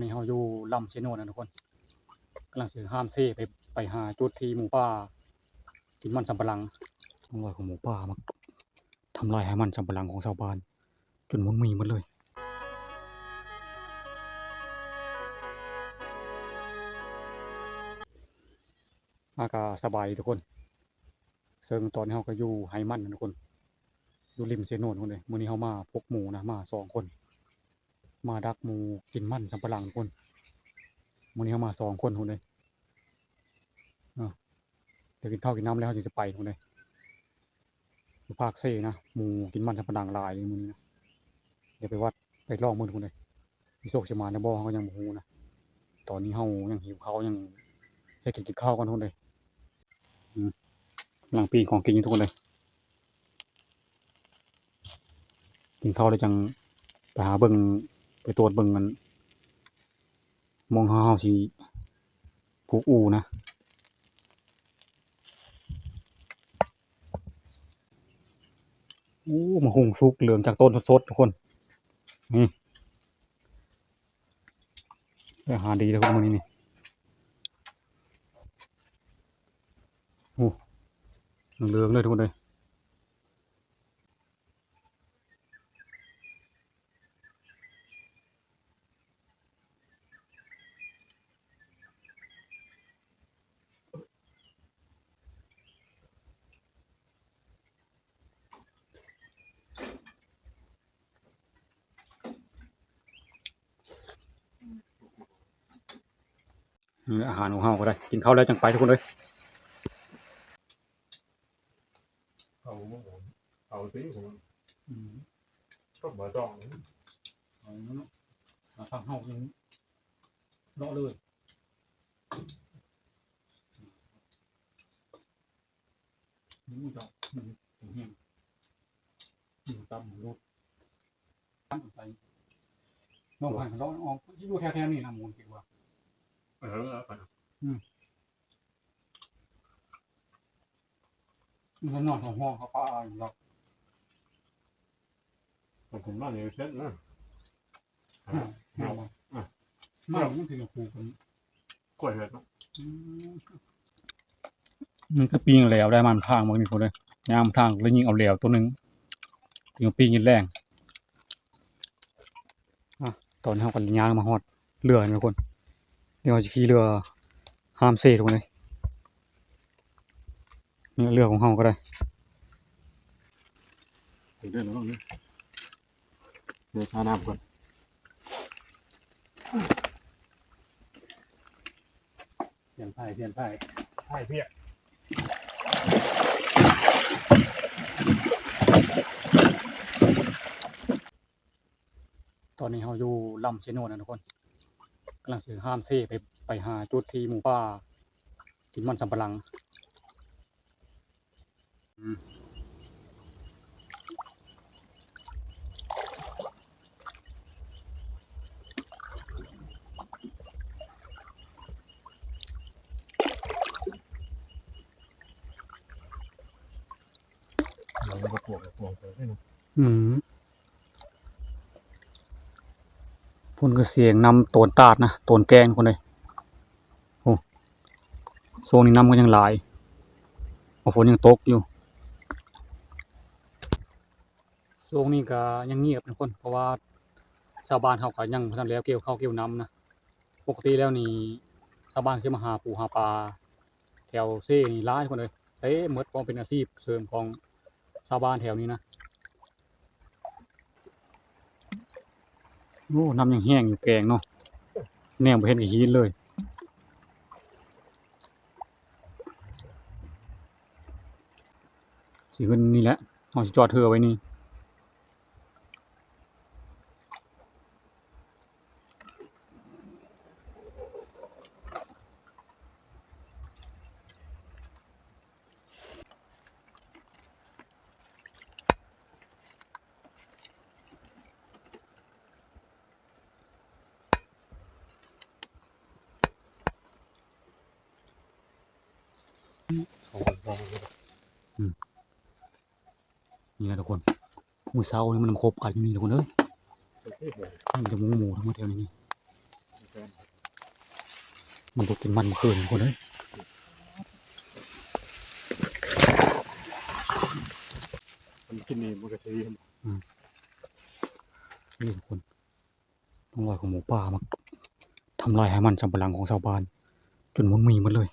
ນີ້ເຮົາຢູ່ລຳເຊໂນນນະທຸກຄົນ ກຳລັງຊິຮ່າມເຊໄປ ໄປຫາຈຸດທີ່ໝູປ່າກິນມັນສຳປະຫຼັງ. ຮ່ອງຮອຍຂອງໝູປ່າມາທຳລາຍໄຮ່ມັນສຳປະຫຼັງຂອງຊາວບ້ານຈົນໝົດໝີ່ໝົດເລີຍ. ອາກາດສະບາຍດີທຸກຄົນ ເຊິ່ງຕອນນີ້ເຮົາກໍຢູ່ໄຮ່ມັນນະທຸກຄົນ ຢູ່ລິມເຊໂນນພຸ້ນເດ້. ມື້ນີ້ເຮົາມາພົກໝູນະ ມາສອງຄົນ ມາດັກໝູກິນມັນສຳປະຫຼັງທຸກຄົນ. ມື້ນີ້ເຮົາມາສອງຄົນພຸ້ນເດ້ ເນາະ. ດຽວກິນເຂົ້າກິນນ້ຳແລ້ວ ເຮົາຈຶ່ງຈະໄປພຸ້ນເດ້ ຢູ່ພາກເຊນະ. ໝູກິນມັນສຳປະຫຼັງຫຼາຍມື້ນີ້ນະ. ດຽວໄປວັດ ໄປລອງເບິ່ງທຸກຄົນເອີຍ ຊິໂຊກຊິໝານແລ້ວບໍ່ ເຮົາກໍຍັງບໍ່ຮູ້ນະ. ຕອນນີ້ເຮົາຍັງຫິວເຂົ້າ ຍັງເຮັດກິນ ກິນເຂົ້າກ່ອນທຸກຄົນເອີຍ. ອືມ ກຳລັງປີ້ງຂອງກິນຢູ່ທຸກຄົນເອີຍ. ກິນເຂົ້າແລ້ວຈັ່ງໄປຫາເບິ່ງ ໄປຕວດເບິ່ງອັນ ໝ່ອງເຮົາ ເຮົາຊິຜູກອູ່ນະ. ໂອ້ ໝາກຫຸ່ງສຸກເຫຼືອງຈາກຕົ້ນສົດໆ ທຸກຄົນ. ນີ້ ໄດ້ອາຫານດີເດີ ມື້ນີ້ນີ້. ໂອ້ ເຫຼືອງເລີຍທຸກຄົນເອີຍ. ນີ້ອາຫານຂອງເຮົາກໍໄດ້ ກິນເຂົ້າແລ້ວຈັ່ງໄປທຸກຄົນເອີຍ. ເອົາ ເອົາຕິ ອືມ ກໍບໍ່ຕ້ອງ ເອົາເນາະ ມາທາງເຮົານີ້ເນາະເລີຍ. ນີ້ເຈົ້າ ນີ້ ນີ້ ນີ້ຕຳລົດ ໄປ ນ້ອງໄປເລາະອອກ ຢູ່ແຖວໆນີ້ນະ ໝູນຄິດວ່າ ເອີ ໄປ ອືມ ມັນນອນຫ້ອງໆ ເຂົາປາຢູ່ດອກ ແຕ່ຜົມມານີ້ເສັດນະ. ອືມ ອືມ ມັນ ມັນຄືປູກກັນ ກ້ວຍເຫັດເນາະ. ອືມ ມັນກໍປີ້ງແຫຼວໄດ້ ມາທາງເບິ່ງນີ້ພຸ້ນເດ້ ຍາມທາງແລ້ວຍິງເອົາແຫຼວໂຕໜຶ່ງ ປີ້ງ ປີ້ງກິນແລງ. ອາ ຕອນນີ້ເຮົາກໍຍ່າງມາຮອດເຮືອແລ້ວທຸກຄົນ ດຽວເຮົາຊິຂີ່ເຮືອຮ່າມເຊທຸກຄົນເອີຍ. ນີ້ເຮືອຂອງເຮົາກໍໄດ້ ເດີນລະວັງເດີ ເດີນຊານ້ຳກ່ອນ ສຽນພາຍ ສຽນພາຍ ພາຍພຽກ. ຕອນນີ້ເຮົາຢູ່ລຳເຊໂນນນະທຸກຄົນ ກຳລັງຊິຮ່າມເຊໄປ ໄປຫາຈຸດທີ່ໝູປ່າກິນມັນສຳປະຫຼັງ. ອືມ ອືມ. ພຸ້ນຄືສຽງນຳໂຕນຕາດນະ ໂຕນແກ້ງພຸ້ນເດ້. ໂອ້ ຊ່ວງນີ້ນຳກໍຍັງຫຼາຍ ເພາະຝົນຍັງຕົກຢູ່. ຊ່ວງນີ້ກໍຍັງງຽບທຸກຄົນ ເພາະວ່າຊາວບ້ານເຮົາກໍຍັງບໍ່ທັນແລ້ວກ່ຽວເຂົ້າກ່ຽວນຳນະ. ປົກກະຕິແລ້ວນີ້ຊາວບ້ານຊິມາຫາປູຫາປາແຖວເຊນີ້ຫຼາຍທຸກຄົນເອີຍ ເຕັມໝົດ ເພາະເປັນອາຊີບເສີມຂອງຊາວບ້ານແຖວນີ້ນະ. ໂອ້ ນ້ຳຍັງແຫ້ງຢູ່ແກ້ງເນາະ ແນມບໍ່ເຫັນກະຫີນເລີຍ. ຊິຂຶ້ນນີ້ແຫຼະ ເຮົາຊິຈອດເຮືອໄວ້ນີ້. ອືມ ນີ້ນະທຸກຄົນ ມື້ເຊົ້ານີ້ມັນມາຄົບກັນຢູ່ນີ້ທຸກຄົນເອີຍ. ມີແຕ່ໝູ ໝູທັງໝົດແຖວນີ້. ມັນບໍ່ກິນມັນມື້ຄືນ ທຸກຄົນເອີຍ. ມັນກິນນີ້ມັນກໍຊິ ອືມ ນີ້ທຸກຄົນ ຮ່ອງຮອຍຂອງໝູປ່າມາທຳລາຍໄຮ່ມັນສຳປະຫຼັງຂອງຊາວບ້ານ ຈົນໝົດໝີ່ໝົດເລີຍ.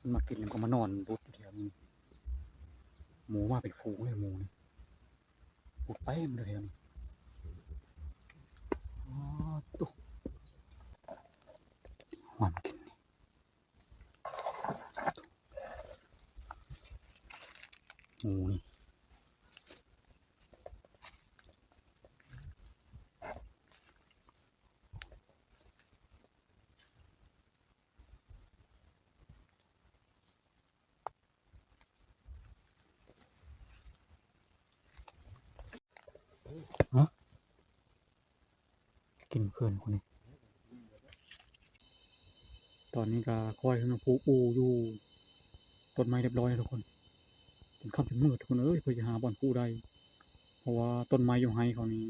ມັນມາກິນແລ້ວກໍມານອນຫຼຸດຢູ່ແຖວນີ້. ໝູມາເປັນຝູງເລີຍ ໝູນີ້ ໂອ້ ເຕັມເລີຍແຖວນີ້. ອໍ ໂຕ ຫວານກິນນີ້ ໝູນີ້. ຮະ ກິນເພື່ອນຄົນນີ້. ຕອນນີ້ກໍຄ່ອຍຂຶ້ນມາປູອູຢູ່ຕົ້ນໄມ້ຮຽບຮ້ອຍແລ້ວທຸກຄົນ. ຈົນຄ່ຳຈົນມືດທຸກຄົນເອີຍ ເພື່ອຊິຫາບ່ອນປູໄດ້ ເພາະວ່າຕົ້ນໄມ້ຢູ່ໄຮ່ເຂົານີ້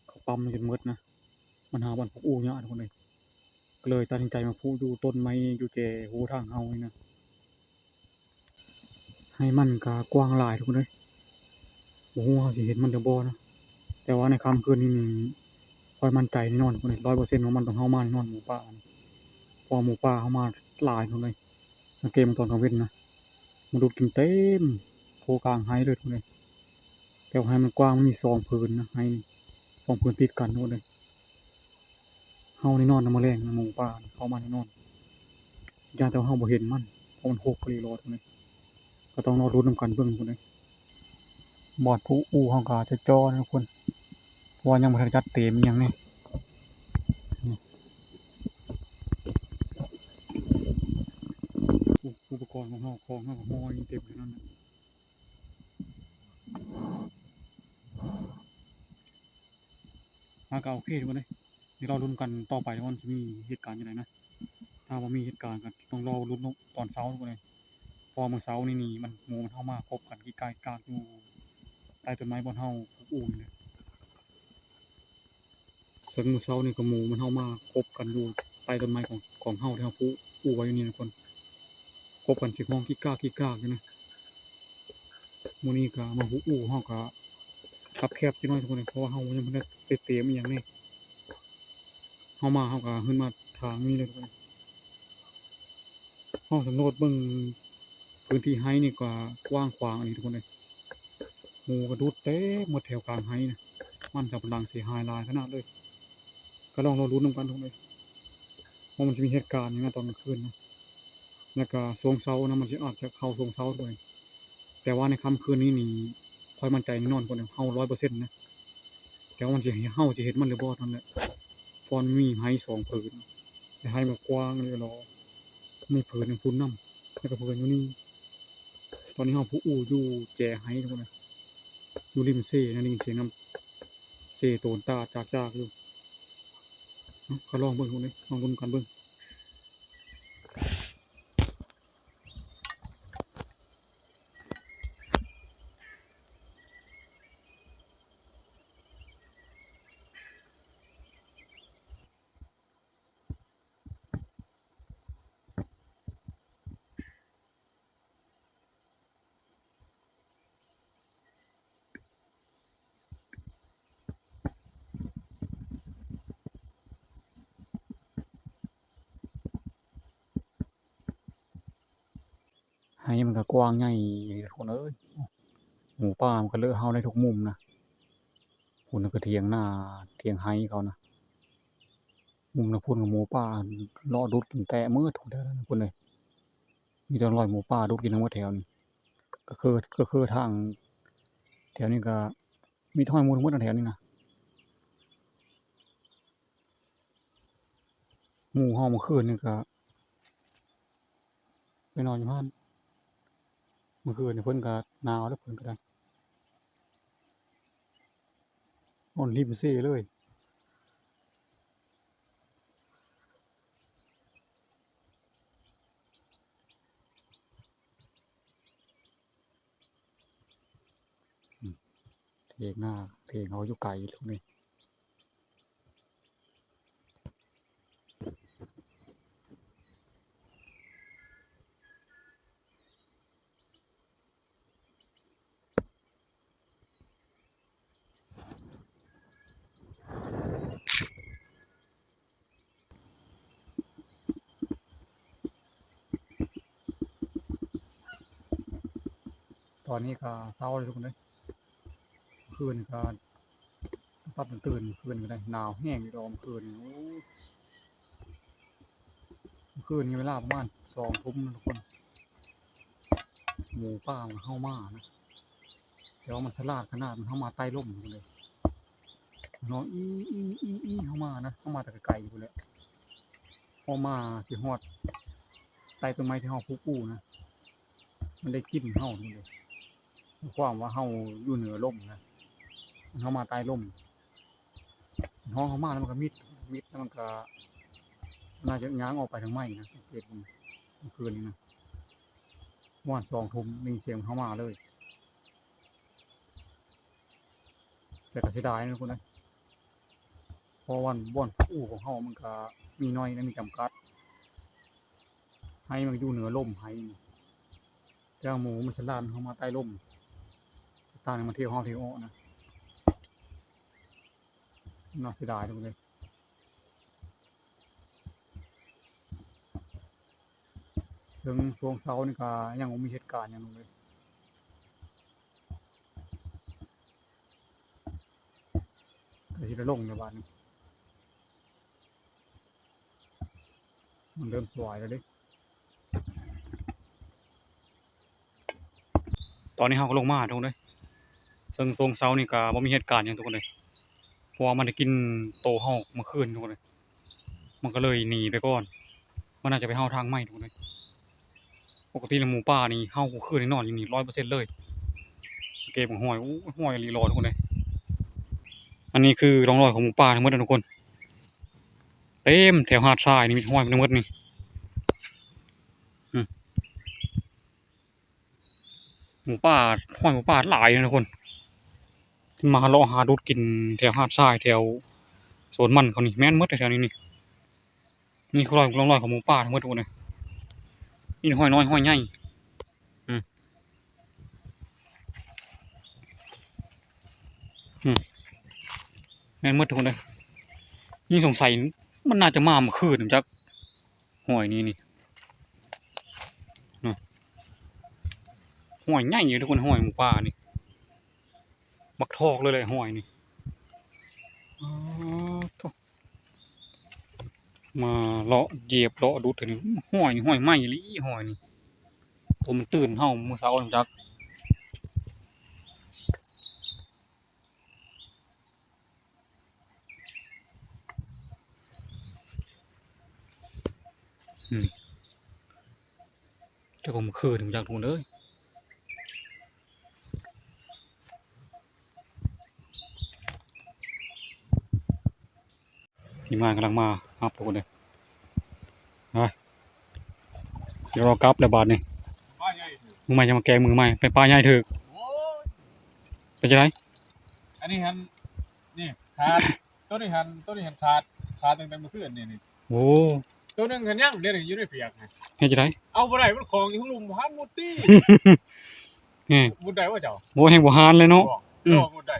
ເຂົາປ້ຳຈົນໝົດນະ ມັນຫາບ່ອນປູອູຍາກທຸກຄົນເອີຍ. ກໍເລີຍຕັດສິນໃຈມາປູຢູ່ຕົ້ນໄມ້ຢູ່ແຈຮູທາງເຮົານີ້ນະ. ໄຮ່ມັນກະກວ້າງຫຼາຍທຸກຄົນເອີຍ ບໍ່ຮູ້ເຮົາຊິເຫັນມັນຫຼືບໍ່ນະ. ແຕ່ວ່າໃນຄ່ຳຄືນນີ້ນີ້ ຂ້ອຍໝັ້ນໃຈແນ່ນອນທຸກຄົນເອີຍ ຮ້ອຍເປີເຊັນວ່າມັນຕ້ອງເຂົ້າມາແນ່ນອນ ໝູປ່ານີ້. ເພາະວ່າໝູປ່າເຂົ້າມາຫຼາຍທຸກຄົນເອີຍ ສັງເກດເບິ່ງຕອນກາງເວັນນະ ມາດຸດກິນເຕັມໂພກາງໄຮ່ເລີຍທຸກຄົນເອີຍ. ແຕ່ວ່າໄຮ່ມັນກວ້າງ ມັນມີສອງຜືນນະ ໄຮ່ນີ້ສອງຜືນຕິດກັນທຸກຄົນເອີຍ. ເຮົານີ້ນອນນຳມື້ແລງນະ ໝູປ່ານີ້ເຂົ້າມາແນ່ນອນ ຢ້ານແຕ່ວ່າເຮົາບໍ່ເຫັນມັນ ເພາະມັນຮົກອີ່ຫຼີຫຼໍ່ນີ້. ກໍຕ້ອງລໍລຸ້ນນຳກັນເບິ່ງພຸ້ນເດ້. ບ່ອນປູອູເຮົາກໍຈະຈໍ້ນະທຸກຄົນ ເພາະວ່າຍັງບໍ່ທັນຈັດເຕມອີ່ຫຍັງນີ້. ອຸ ອຸປະກອນຂອງເຮົາ ຂອງເຮົາກໍຫ້ອຍເຕັມຢູ່ນັ້ນນະ. ອ່າ ກໍໂອເຄທຸກຄົນເອີຍ ດຽວລໍລຸ້ນກັນຕໍ່ໄປວ່າມັນຊິມີເຫດການຈັ່ງໃດນະ. ຖ້າວ່າມີເຫດການກໍຕ້ອງລໍລຸ້ນຕອນເຊົ້າທຸກຄົນເອີຍ ເພາະວ່າມື້ເຊົ້ານີ້ນີ້ມັນ ໝູມັນເຂົ້າມາຄົບກັນກິກກາກກິກກາກຢູ່ໃຕ້ຕົ້ນໄມ້ບ່ອນເຮົາປູອູນີ້ແຫຼະ. ເຊິ່ງມື້ເຊົ້ານີ້ກໍໝູມັນເຂົ້າມາຄົບກັນຢູ່ໃຕ້ຕົ້ນໄມ້ຂອງ ຂອງເຮົາທີ່ເຮົາປູອູໄວ້ຢູ່ນີ້ທຸກຄົນ ຄົບກັນຊິຮ້ອງກິກກາກກິກກາກຢູ່ນະ. ມື້ນີ້ກໍມາປູອູ ເຮົາກໍຄັບແຄບຈັກໜ້ອຍທຸກຄົນ ເພາະວ່າເຮົາຍັງບໍ່ໄດ້ໄປເຕມອີ່ຫຍັງນີ້. ເຮົາມາ ເຮົາກໍຂຶ້ນມາທາງນີ້ເລີຍທຸກຄົນ. ເຮົາສຳຫຼວດເບິ່ງພື້ນທີ່ໄຮ່ນີ້ກໍກວ້າງຂວາງອີ່ຫຼີທຸກຄົນເອີຍ ໝູກໍດຸດເຕັມໝົດແຖວກາງໄຮ່ນະ. ມັນສຳປະຫຼັງເສຍຫາຍຫຼາຍຂະໜາດເລີຍ. ກໍລອງລໍລຸ້ນນຳກັນທຸກຄົນເອີຍ ວ່າມັນຊິມີເຫດການຫຍັງໃນຕອນກາງຄືນນະ. ແລ້ວກະຊ່ວງເຊົ້ານະ ມັນຊິອາດຈະເຂົ້າຊ່ວງເຊົ້າດ້ວຍ ແຕ່ວ່າໃນຄ່ຳຄືນນີ້ນີ້ ຂ້ອຍໝັ້ນໃຈແນ່ນອນ ເຮົາຮ້ອຍເປີເຊັນນະ. ແຕ່ວ່າມັນຊິ ເຮົາຊິເຫັນມັນຫຼືບໍ່ເທົ່ານັ້ນແຫຼະ ເພາະມັນມີໄຮ່ສອງຜືນ ແລະໄຮ່ມັນກວ້າງອີ່ຫຼີ ມີຜືນໜຶ່ງພຸ້ນນຳ ແລ້ວກໍຜືນຢູ່ນີ້. ຕອນນີ້ເຮົາຜູ້ອູ້ຢູ່ແຈໄຮ່ທຸກຄົນເອີຍ ຢູ່ລິມເຊນະ ໄດ້ຍິນສຽງນ້ຳເຊໂຕນຕາດຈາກໆຢູ່. ເອົ້າ ກໍລອງເບິ່ງທຸກຄົນເອີຍ ລອງເບິ່ງກັນເບິ່ງ. ໄຮ່ມັນກໍກວ້າງໃຫຍ່ທຸກຄົນເອີຍ ໝູປ່າມັນກໍເລາະເຮົາໄດ້ທຸກມຸມນະ. ພຸ້ນນະ ກໍຖຽງນາ ຖຽງໄຮ່ເຂົານະ ມຸມນະ ພຸ້ນກໍໝູປ່າເລາະດຸດກິນແຕະໝົດທຸກແຖວນັ້ນພຸ້ນເລີຍ. ມີແຕ່ຮອຍໝູປ່າດຸດກິນທັງໝົດແຖວນີ້ ກໍຄື ກໍຄືທາງແຖວນີ້ກໍມີແຕ່ຮອຍໝູທັງໝົດແຖວນີ້ນະ. ໝູເຮົາມື້ຄືນນີ້ກໍໄປນອນຢູ່ຫັ້ນ ມື້ຄືນນີ້ເພິ່ນກໍໜາວແລ້ວ ເພິ່ນກໍໄດ້ນອນລິມເຊເລີຍ. ໂ ຖຽງນາ ຖຽງເຮົາຢູ່ໄກພຸ້ນເດ້. ຕອນນີ້ກໍເຊົ້າແລ້ວທຸກຄົນເອີຍ. ເມື່ອຄືນກໍ ປັບຕື່ນ ເມື່ອຄືນກໍໄດ້ ໜາວແຮງຢູ່ດອກເມື່ອຄືນນີ້. ໂອ້ ເມື່ອຄືນນີ້ເວລາປະມານສອງທຸ່ມນະທຸກຄົນ ໝູປ່າມັນເຫົ່າມານະ ແຕ່ວ່າມັນສະຫຼາດຂະໜາດ ມັນເຫົ່າມາໃຕ້ລົມພຸ້ນເດ້. ມັນຮ້ອງ ອີ່ ອີ່ ອີ່ ອີ່ ເຫົ່າມານະ ເຫົ່າມາແຕ່ໄກໆພຸ້ນແຫຼະ ເຫົ່າມາຊິຮອດໃຕ້ຕົ້ນໄມ້ທີ່ເຮົາປູກຢູ່ນະ ມັນໄດ້ກິ່ນເຮົາພຸ້ນເດ້. ຄວາມວ່າເຮົາຢູ່ເໜືອລົມນະ ມັນເຫົ່າມາໃຕ້ລົມ ມັນຮ້ອງເຮົາມາແລ້ວມັນກໍມິດ ມິດແລ້ວມັນກໍ ມັນໜ້າຈະຍ່າງອອກໄປທາງໄມ້ນະ. ສັງເກດເບິ່ງເມື່ອຄືນນີ້ນະ ປະມານສອງທຸ່ມ ໄດ້ຍິນສຽງເຮົາມາເລີຍ. ແຕ່ກໍເສຍດາຍນະທຸກຄົນເອີຍ ເພາະວ່າບ່ອນປູກຂອງເຮົາມັນກໍມີໜ້ອຍນະ ມີຈຳກັດ ໄຮ່ມັນກໍຢູ່ເໜືອລົມ ໄຮ່ນີ້ ແຕ່ວ່າໝູມັນສະຫຼາດເຂົ້າມາໃຕ້ລົມ ຕ່າງໃນມັນເທເຂົ້າເທອອກນະ. ໜ້າເສຍດາຍເດ້ ເບິ່ງເດີ. ເຊິ່ງຊ່ວງເຊົ້ານີ້ກໍຍັງບໍ່ມີເຫດການຫຍັງເລີຍ ກໍຊິໄດ້ລົງແລ້ວບາດນີ້. ມັນເລີ່ມສວາຍແລ້ວເດ້. ຕອນນີ້ເຮົາກໍລົງມາທຸກຄົນເອີຍ ເຊິ່ງຊ່ວງເຊົ້ານີ້ກໍບໍ່ມີເຫດການຫຍັງທຸກຄົນເອີຍ ເພາະວ່າມັນໄດ້ກິນໂຕເຮົາເມື່ອຄືນທຸກຄົນເອີຍ ມັນກໍເລີຍໜີໄປກ່ອນ. ມັນໜ້າຈະໄປເຫົ່າທາງໃໝ່ທຸກຄົນເອີຍ. ປົກກະຕິແລ້ວໝູປ່ານີ້ເຫົ່າທຸກຄືນ ນອນຢູ່ນີ້ຮ້ອຍເປີເຊັນເລີຍ. ເກັບຫອຍ ໂອ້ຍ ຫອຍອີ່ຫຼີຫຼໍທຸກຄົນເອີຍ. ອັນນີ້ຄືຮ່ອງລອຍຂອງໝູປ່າທັງໝົດນະທຸກຄົນ ເຕັມແຖວຫາດຊາຍນີ້ມີຫອຍທັງໝົດນີ້. ອືມ ໝູປ່າ ຫອຍໝູປ່າຫຼາຍນະທຸກຄົນ ມາເລາະຫາດູດກິນແຖວຫາດຊາຍ ແຖວສວນມັນເຂົານີ້ ແມ່ນໝົດແຖວນີ້ນີ້. ນີ້ຄືຮ່ອງລອຍຂອງໝູປ່າທັງໝົດທຸກຄົນເອີຍ. ມີຫອຍນ້ອຍ ຫອຍໃຫຍ່ ອືມ ອືມ ແມ່ນໝົດທຸກຄົນເອີຍ. ນີ້ສົງໄສມັນໜ້າຈະມາເມື່ອຄືນຈັກ ຫອຍນີ້ນີ້ ຫອຍໃຫຍ່ຢູ່ທຸກຄົນ ຫອຍໝູປ່ານີ້ ບັກທອກເລີຍແຫຼະຫອຍນີ້. ອໍ ໂທ້ ມາເລາະຢຽບເລາະດຸດເທື່ອນີ້ ຫອຍນີ້ຫອຍໃໝ່ອີ່ຫຼີ ຫອຍນີ້ ໂຕມັນຕື່ນເຮົາມື້ເຊົ້ານີ້ຈັກ. ອືມ ຈັກວ່າມັນຄືຫຍັງຈັກທຸກຄົນເອີຍ. ທີມງານກຳລັງມາຮັບທຸກຄົນເດີ. ໄປ ດຽວເຮົາກັບແລ້ວບາດນີ້ ມື້ໃໝ່ຈະມາແກ້ມືໃໝ່. ໄປ ປາໃຫຍ່ຖືກ. ໂອ້ຍ ເປັນຈັ່ງໃດ? ອັນນີ້ຫັ້ນ ນີ້ຂາດ ໂຕນີ້ຫັ້ນ ໂຕນີ້ຫັ້ນຂາດ ຂາດຕັ້ງແຕ່ມື້ຄືນນີ້ ນີ້. ໂອ້ ໂຕໜຶ່ງຫັ້ນຍັງ ດຽວນີ້ຢູ່ໃນປຽກ. ເຮັດຈັ່ງໃດ? ເອົາບໍ່ໄດ້ ມັນຂອງຢູ່ລຸ່ມ ບໍ່ທັນມຸດຕິ. ນີ້ ມຸດໄດ້ບໍ່ເຈົ້າ? ໂອ້ ແຮ່ງບໍ່ຫານເລີຍເນາະ. ອືມ ບໍ່ໄດ້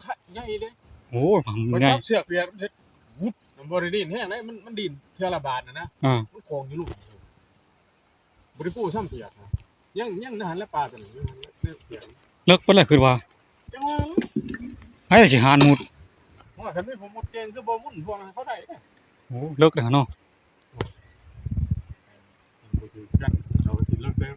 ຂະໃຫຍ່ເດ້. ໂອ້ຍ ມັນໃຫຍ່ ຈັບເຊືອກປຽກ ມັນເຮັດວຸດ ມັນບໍ່ໄດ້ດີ້ນແຮງເດ້ ມັນ ມັນດີ້ນເທື່ອລະບາດນະ. ອ່າ ມັນຂອງຢູ່ລຸ່ມ ບໍ່ໄດ້ປູຊ້ຳປຽກນະ. ຍັງ ຍັງໃນຫັ້ນແຫຼະ ປາຕົວນັ້ນ ຍັງໃນປຽກ. ເລິກເບິດແລ້ວ ຄິດວ່າ ຈັ່ງວ່າ ໃຜຊິຫານມຸດ. ໂອ້ຍ ຄັນມີຜູ້ມຸດເກັ່ງຄືບໍ່ມຸດພວກນັ້ນ ເຂົາໄດ້ເດ້. ໂອ້ ເລິກເດ້ເນາະ. ບໍ່ຖືກກັນ ເຂົາຊິເລິກເດ້.